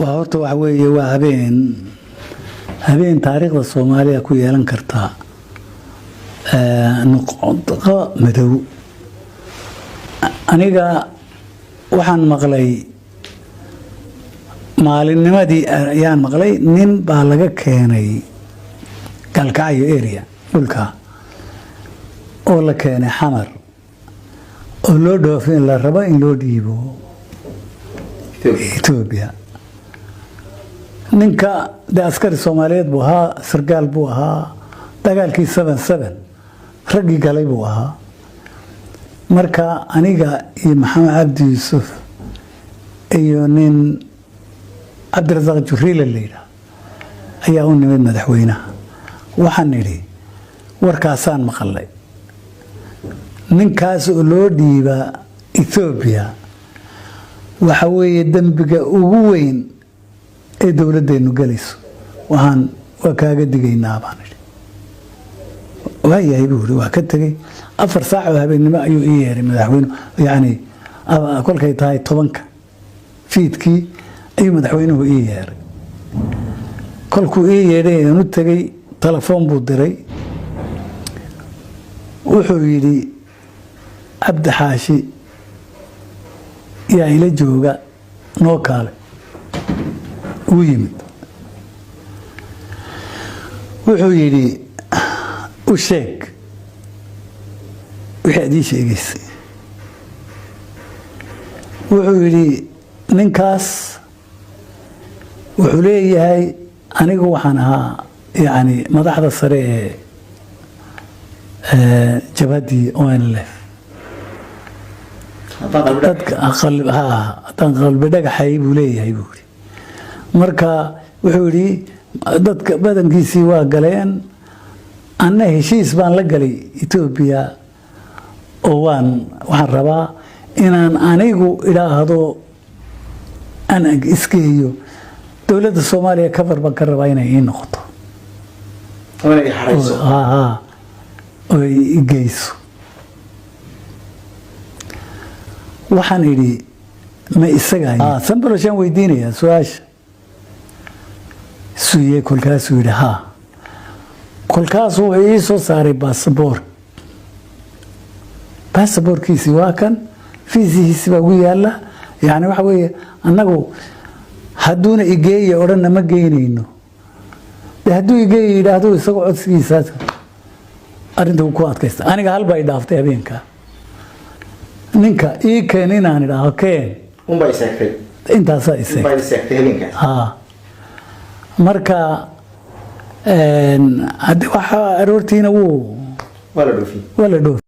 Horta waxa weeye, waa habeen taariikhda Soomaaliya ku yeelan kartaa nuqdo madow. Aniga waxaan maqlay maalinnimadii ayaan maqlay, nin baa laga keenay Gaalkacyo area dhulka oo la keenay Xamar oo loo dhoofin la rabo in loo dhiibo Etoobiya. Ninka dee askari Soomaaliyeed buu ahaa, sargaal buu ahaa, dagaalkii 77 raggii galay buu ahaa. Marka aniga iyo Maxamed Cabdi Yuusuf iyo nin Cabdirasaaq Juriile la yidhaah ayaa u nimid madaxweynaha. Waxaan nidhi, warkaasaan maqalay, ninkaas oo loo dhiiba Etoobiya waxa weeye dembiga ugu weyn ee dowladdeennu gelayso, waxaan waa kaaga digaynaa, baan idhi. Waayahay, buu yidhi. Waa ka tegey. 4 saac oo habeennimo ayuu ii yeeray madaxweyne, yacni kolkay tahay 10-ka fiidkii ayuu madaxweynuhu ii yeeray. Kolkuu ii yeedhay aan u tegey, telefoon buu diray. Wuxuu yidhi, "Cabdi Xaashi yaa ila jooga, noo kaale." Wuu yimid. Wuxuu yidhi, "U sheeg wixii aad ii sheegaysay." Wuxuu yidhi, "Ninkaas wuxuu leeyahay, anigu waxaan ahaa yacni madaxda sare ee jabhaddii ONLF, dadka haddaan qalbi dhagaxay buu leeyahay," buu yidhi. Marka wuxuu yidhi, "Dadka badankiisii waa galeen, anna heshiis baan la galay Etoobiya oo waxaan rabaa inaan anigu idhaahdo aan isgeeyo dowladda Soomaaliya, cover baan ka rabaa inay ii noqoto oo i geyso." Waxaan idhi, "Ma isaga Sanbaloshaan weydiinayaa su-aasha suye?" Kolkaasuu yidhi, "Haa." Kolkaasuu wuxuu ii soo saaray baasaboor. Baasaboorkiisii waa kan, fiisihiisi baa ugu yaala. Yani waxa weeye, annagu hadduuna igeeya odhanna ma geynayno. De hadduu igeeya yidhaahdo, isagoo codsigiisaas arrinta ku adkaysta. Aniga halbaa i dhaaftay habeenka, ninka ii keen inaan idhaaho keen. Unbaa iseegtay. Intaasaa iseegtay. Unbaa iseegtay habeenkaas. Ha, marka hadde waxa aroortiina wuu waa la dhoofiyey. Waa la dhoofi.